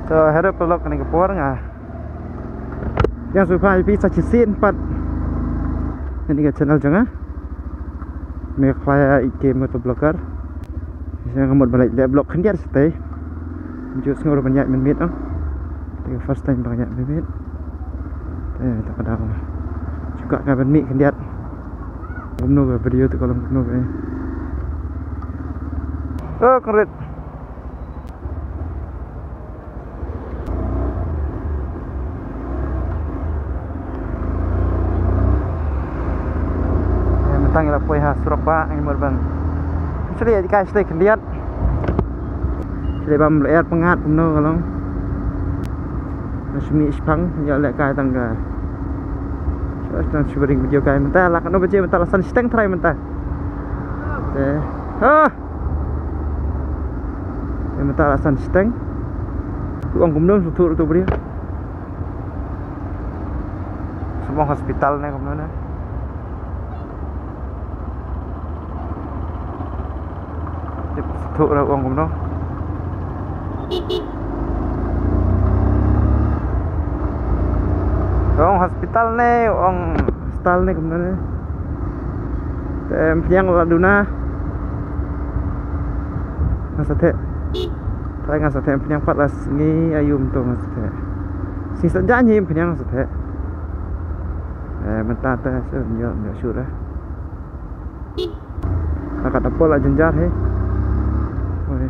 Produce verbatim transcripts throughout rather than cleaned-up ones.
So, hello paralok, kane ka por nga ïa shu phai phi sa shisien pat. Kane ka channel jong nga, Meghalaya E K Motovlogger. Nga mut ban leh vlog khyndiat shatei. Ju sngew ruh ban ïaid mynmiet, oh. Te first time ban ïaid mynmiet. Te ta ka daw. Ju ka ka ban mih khyndiat. Kumno ka video te ka long kumno ka. Oh, kynrit. Eh, mynta ngi la poi ha surok ba ngi mut ban. Actually, ïa ka shatei khyndiat. Shatei bam lyer pyngngad kumno ka long. Nga shu mih shipang, ïa leh kai tang ka. Shu tang shu ring video kai mynta la katno baje mynta, la san shiteng trai mynta. Eh. Ha. Mynta la san shiteng. U ong kumno sngewthuh ruh tu briew. Sngewbha hospital ne kumno ne. Sngewthuh ruh u ong kumno. U ong hospital ne, u ong hospital ne kumno ne. Te em pynïang la duna. Nga sa theh. Trai nga sa theh em pynïang pat la sngi aïu mynta nga sa theh. Sngi Saitjaiñ hi em pynïang nga sa theh. Eh, mynta te shu ïoh ïoh shuh eh. Ka kat apol la jynjar hi. Oi.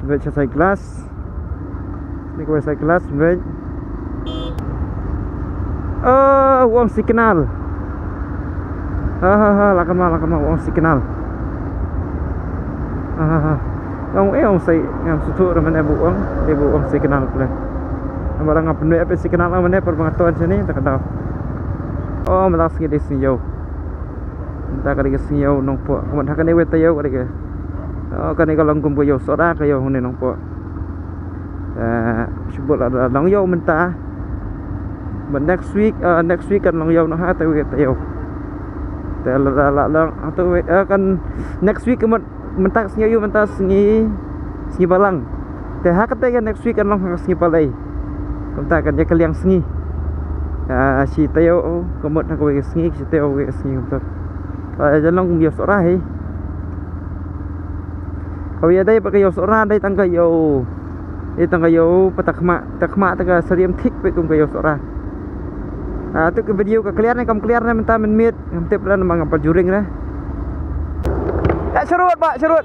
Wei sha side glass. Ni kawei side glass, wei. Oh, u ong signal. Ha ha ha, la kynmaw, la kynmaw, u ong signal. Ha ha ha. Ong eh, ong sai, ngam sngewthuh ruh mynne ba u ong, dei ba u ong signal pule. Namar nga pynwei ap signal mynne, par ba nga ton shane, ta ka daw. Oh, mynta sngi dei sngi ïew. Mynta ka dei ka sngi ïew Nongpoh. Kumta ha kane wei taïew ka dei ka. Oh, kane ka long kum ka ïew Sohra ka ïew hangne Nongpoh. Eh, shu bud la, la long ïew mynta. But next week, eh, next week kan long ïew noh ha kata wei taïew. Te la, la, la long ha kata wei, eh, kan next week ka mut mynta ka sngi ïew mynta sngi, sngi Balang. Te ha kata ka next week kan long ha ka sngi Palei. Kumta kan ïa ka liang sngi. Ah, shi taïew ka mut ha kawei ka sngi, shi taïew kawei ka sngi kumta. Ah, ïa long kum ïew Sohra hi. Kawei ïa dei pat ka ïew Sohra dei tang ka ïew. Dei tang ka ïew pat ta khmah, ta khmah ta ka syriem thik peit kum ka ïew Sohra. Ah, tu ka video ka clear ne kam clear ne mynta mynmiet. Ngam tip la namar ngam pat ju ring re. Ïa sharud ba, sharud.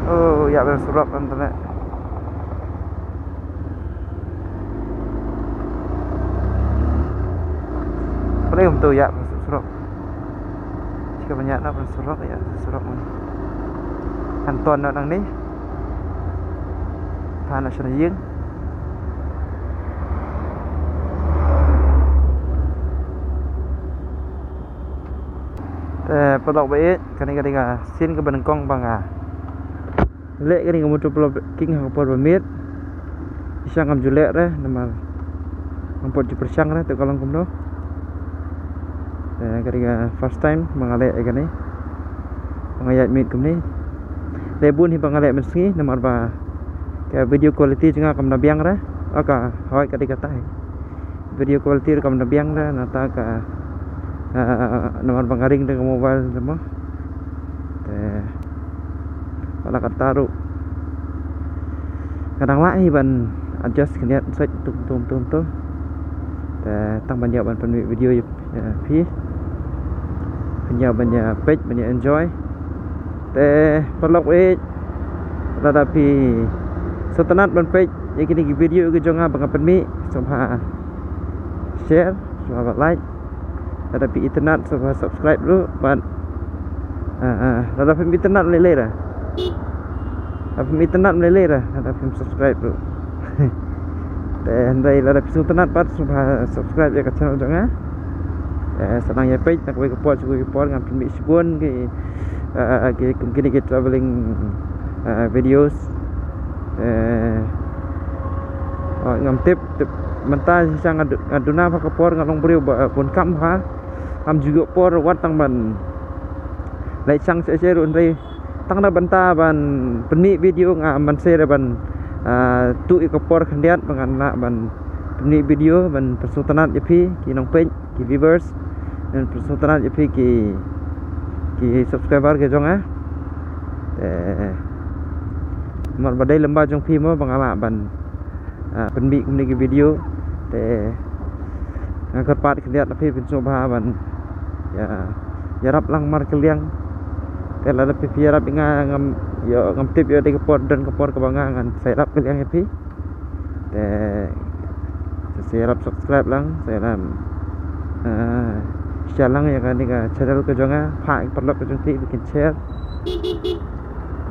Oh, ïa ban surok kan tane. Paling tu ïa ban surok. Jika banyak na ban surok ïa surok ni. Kan ton na nang ni. Than na shana ïing. Te paralok ba ïeit, kane ka dei ka sien kaba nyngkong ba nga leh kane ka motor vlogging ha ka por ba miet. Shisha ngam ju leh re namar ngam pat ju pyrshang re te ka long kumno. Te ka dei ka first time ba nga leh ïa kane. Ba nga ïaid miet kumne. Leh bun hi ba nga leh mynsngi namar ba ka video quality jong nga kam da biang re. Aka hoi ka dei kata hi. Video quality ruh kam da biang re nangta ka, ah, namar ba nga ring da ka mobile re mo. Te pala kata ruh nga dang lah hi ban adjust khyndiat sait tum tum tum tum. Te tang ban ïa ban pynmih video ïa phi. Phin ïa ban ïa peit ban ïa enjoy. Te paralok ïeit, lada phi sngewtynnat ban peit ïa kine ki video ki jong nga ba nga pynmih, sngewbha share, sngewbha like. Lada phi itynnat sngewbha subscribe ruh bad, ah, ah, lada phi itynnat lei lei ra. Lada phi itynnat lei lei ra, lada phi subscribe ruh. Te hynrei lada phi sngewtynnat pat sngewbha subscribe ïa ka channel jong nga. Te sa nang ïa peit na kawei ka por sha kawei ka por ngan pynmih shibun ki, ah, ki, kum kine ki travelling, ah, videos. Eh, oh, ngam tip, tip mynta shisha nga du-, nga duna bha ka por nga long briew ba, eh, bun kam bha. Ngam ju ïoh por wat tang ban leit shang seh seh ruh hynrei Tang da bynta ban pynmih video nga mynta sa da ban, ah, tuh ïa ka por khyndiat ba ngan lah ban pynmih video ban pynsngewtynnat ïa phi ki nongpeit, ki viewers, ban pynsngewtynnat ïa phi ki, ki subscriber ki jong nga. Te namar ba dei lem bad jong phi mo ba nga lah ban, ah, pynmih kumne ki video. Te nga kyrpad khyndiat na phi, phin sngewbha ban ïa, ïarap lang markylliang. Te lada phi, phi ïarap ïa nga, ngam, ïoh, ngam tip ïoh dei ka por, don ka por kaba nga ngan sa ïarap kylliang ïa phi. Te sa ïarap subscribe lang, sa ïarap, ah, share lang ïa kane ka channel ka jong nga, phah ïa ki paralok ka jong phi ba kin share.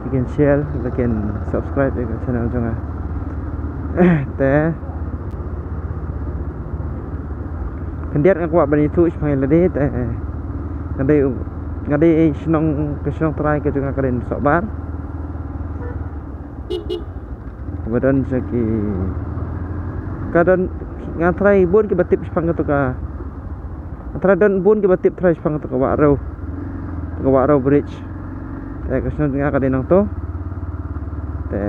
Ba kin share, ba kin subscribe ïa ka channel jong nga. Te khyndiat nga kwah ban ïathuh shaphang ïa lade, te nga dei, nga dei shnong, ka shnong trai ka jong nga ka dei Sohbar. Kaba don sha ki, ka don, nga trai bun kiba tip shaphang kato ka, nga trai don bun kiba tip trai shaphang kato ka Wah Rew, ka Wah Rew bridge. Te ka shnong jong nga ka dei nangto. Te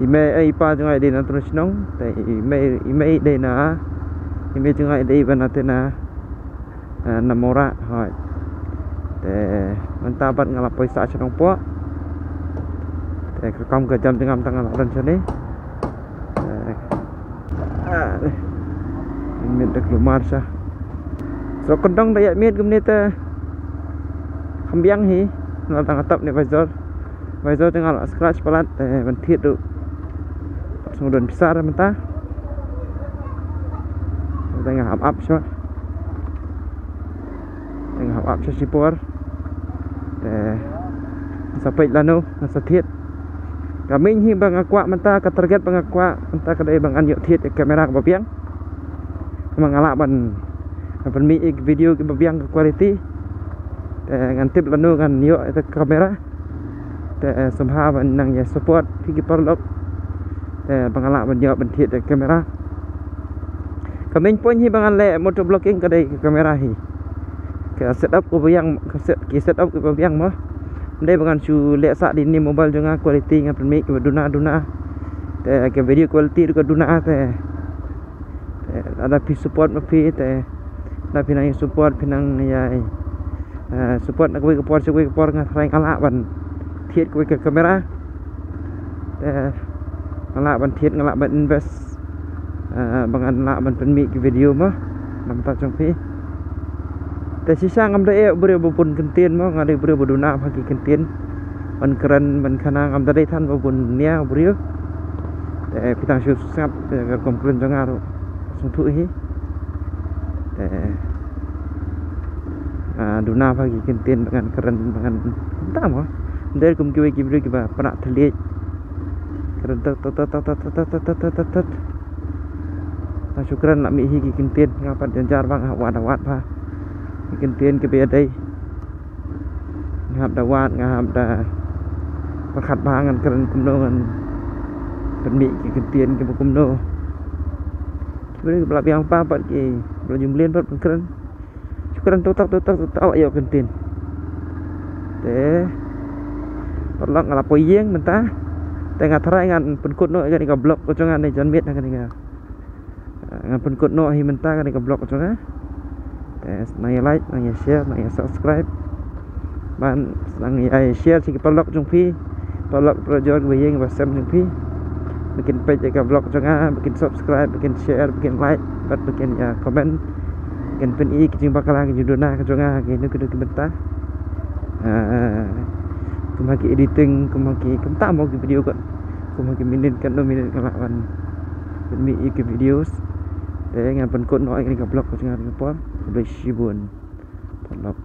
i mei, eh, i pa jong nga i dei na to shnong. Te i mei, i mei i dei na, i mei jong nga i dei ba na te na, eh, na Mawrah, hooid. Te mynta pat nga la poi sah sha Nongpoh. Te ka kam ka jam jingam tang nga la don shane. Te, ah, miet da kulmar sha. So kyndong da ïa miet kumne te kham biang hi. Nga la tang tap ne visor. Visor te nga la scratch palat, te ban thied ruh pat sngewdon pisa mynta. Te nga hap ap sha, te nga hap ap sha shipor. Te nga sa peit lano nga sa thied. Ka main hi ba nga kwah mynta, ka target ba nga kwah mynta ka dei ba ngan ïoh thied ïa ka kamera kaba biang. Namar nga lah ban, ban pynmih ïa ki video kiba biang ka quality. Te ngan tip lano ngan ïoh ïa ka kamera. Te, eh, sngewbha ban nang ïa support phi ki paralok. Te ba nga lah ban ïoh ban thied da ka kamera. Ka main point hi ba ngan leh motor vlogging ka dei ka kamera hi. Ka setup kaba biang, ka set, ki setup kiba biang mo. Ym dei ba ngan shu leh sah da ine i mobile jong nga, quality ngan pynmih kiba duna duna. Te ka video quality ruh ka duna te. Te lada phi support ma phi, te lada phi nang ïa support, phi nang ïa, eh, support na kawei ka por sha kawei ka por, nga trai nga lah ban thied kawei ka kamera. Te nga lah ban thied, nga lah ban invest, eh, ba ngan lah ban pynmih ki video mo na bynta jong phi. Te shisha ngam dei u briew ba bun kyntien mo, nga dei u briew ba duna bha ki kyntien. Ban kren ban khana ngam da dei than ba bun nia u briew. Te phi tang shu sngap, te ka rukom kren jong nga ruh sngewthuh hi. Te, ah, duna bha ki kyntien ba ngan kren, ba ngan kynta mo. Ym dei kum kiwei ki briew kiba pynah thylliej. Kren tat tat tat. Nga shu kren la mih hi ki kyntien, nga pat jynjar bha, nga hap wad da wad bha ki kyntien kiba ïadei. Nga hap da wad, nga hap da pyrkhat bha ngan kren kumno, ngan pynmih ki kyntien kiba kumno. Ki briew kiba la biang pat, pat kiba la ju mlien pat ban kren. Shu kren tutak tutak tutak ïoh kyntien. Te paralok, nga la poi ïing mynta. Te nga tharai ngan pynkut noh ïa kane ka vlog ka jong nga ne janmiet ha kane ka, eh, ngan pynkut noh hi mynta kane ka vlog ka jong nga. Te nang ïa like, nang ïa share, nang ïa subscribe. Ban nang ïa share sha ki paralok jong phi. Paralok parajor kiba ïeng ba sem jong phi. Ba kin peit ïa ka vlog jong nga, ba kin subscribe, ba kin share, ba kin like, bad ba kin ïa comment. Ba kin pyni ki jingbakla, ki jingduna ka jong nga ha kino kino ki bynta. Ah, kum ha ki editing, kum ha ki, kumta mo ki video ka, kum ha ki minit, katno minit nga lah ban pynmih ïa ki videos. Te ngan pynkut noh ïa kane ka vlog ka jong nga ha kane ka por. Khublei shibun. Paralok.